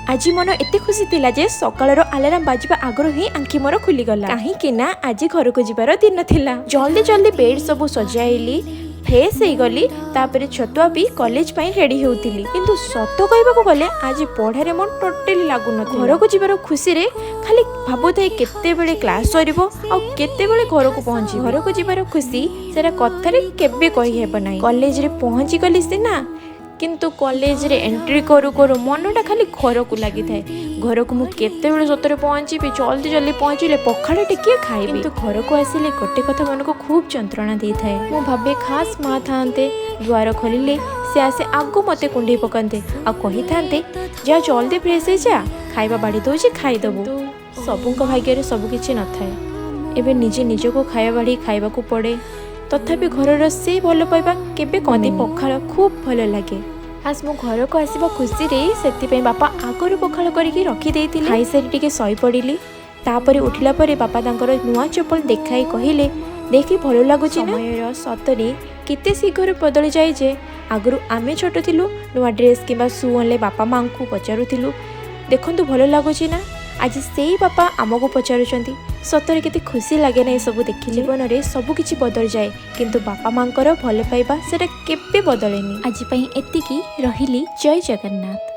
ଆଜି ମନ ଏତେ ଖୁସି ଥିଲା ଯେ ସକାଳର ଆଲାରାମ ବାଜିବା ଆଗରୁ ହିଁ ଆଖି ମୋର ଖୋଲିଗଲା, କାହିଁକି ନା ଆଜି ଘରକୁ ଯିବାର ଦିନ ଥିଲା। ଜଲ୍ଦି ଜଲ୍ଦି ବେଡ୍ ସବୁ ସଜାଇଲି, ଫ୍ରେଶ୍ ହେଇଗଲି, ତାପରେ ଛତୁଆ ବି କଲେଜ ପାଇଁ ରେଡି ହେଉଥିଲି। କିନ୍ତୁ ସତ କହିବାକୁ ଗଲେ ଆଜି ପଢ଼ାରେ ମନ ଟୋଟାଲି ଲାଗୁନଥିଲା। ଘରକୁ ଯିବାର ଖୁସିରେ ଖାଲି ଭାବୁଥାଏ କେତେବେଳେ କ୍ଲାସ୍ ସରିବ ଆଉ କେତେବେଳେ ଘରକୁ ପହଞ୍ଚିବି। ଘରକୁ ଯିବାର ଖୁସି ସେଟା କଥାରେ କେବେ କହିହେବ ନାହିଁ। କଲେଜରେ ପହଞ୍ଚିଗଲି ସିନା, କିନ୍ତୁ କଲେଜରେ ଏଣ୍ଟ୍ରି କରୁ କରୁ ମନଟା ଖାଲି ଘରକୁ ଲାଗିଥାଏ। ଘରକୁ ମୁଁ କେତେବେଳେ ସତରେ ପହଞ୍ଚିବି, ଜଲ୍ଦି ଜଲ୍ଦି ପହଞ୍ଚିଲେ ପଖାଳ ଟିକିଏ ଖାଇବି। କିନ୍ତୁ ଘରକୁ ଆସିଲେ ଗୋଟେ କଥା ମନକୁ ଖୁବ୍ ଯନ୍ତ୍ରଣା ଦେଇଥାଏ। ମୁଁ ଭାବେ ଖାସ୍ ମା ଥାନ୍ତେ, ଦୁଆର ଖୋଲିଲେ ସେ ଆସେ ଆଗ ମୋତେ କୁଣ୍ଢେଇ ପକାନ୍ତେ ଆଉ କହିଥାନ୍ତେ, ଯା ଜଲ୍ଦି ଫ୍ରେଶ୍ ହେଇଯା, ଖାଇବା ବାଢ଼ି ଦେଉଛି, ଖାଇଦେବୁ। ସବୁଙ୍କ ଭାଗ୍ୟରେ ସବୁ କିଛି ନଥାଏ। ଏବେ ନିଜେ ନିଜକୁ ଖାଇବା ବାଢ଼ି ଖାଇବାକୁ ପଡ଼େ। ତଥାପି ଘରର ସେଇ ଭଲ ପାଇବା କେବେ କମେନି। ପଖାଳ ଖୁବ୍ ଭଲ ଲାଗେ। ଖାସ୍ ମୁଁ ଘରକୁ ଆସିବା ଖୁସିରେ ସେଥିପାଇଁ ବାପା ଆଗରୁ ପଖାଳ କରିକି ରଖିଦେଇଥିଲେ। ଖାଇସାରି ଟିକେ ଶୋଇପଡ଼ିଲି। ତାପରେ ଉଠିଲା ପରେ ବାପା ତାଙ୍କର ନୂଆ ଚପଲ ଦେଖାଇ କହିଲେ, ଦେଖି ଭଲ ଲାଗୁଛି ନା? ସମୟର ସତରେ କେତେ ଶୀଘ୍ର ବଦଳି ଯାଏ ଯେ ଆଗରୁ ଆମେ ଛୋଟ ଥିଲୁ, ନୂଆ ଡ୍ରେସ୍ କିମ୍ବା ସୁ ଆଣିଲେ ବାପା ମାଆଙ୍କୁ ପଚାରୁଥିଲୁ, ଦେଖନ୍ତୁ ଭଲ ଲାଗୁଛି ନା? ଆଜି ସେଇ ବାପା ଆମକୁ ପଚାରୁଛନ୍ତି। ସତରେ କେତେ ଖୁସି ଲାଗେ ନା ଏସବୁ ଦେଖିଲେ? ଜୀବନରେ ସବୁ କିଛି ବଦଳିଯାଏ, କିନ୍ତୁ ବାପା ମାଆଙ୍କର ଭଲ ପାଇବା ସେଟା କେବେ ବଦଳେନି। ଆଜି ପାଇଁ ଏତିକି, ରହିଲି, ଜୟ ଜଗନ୍ନାଥ।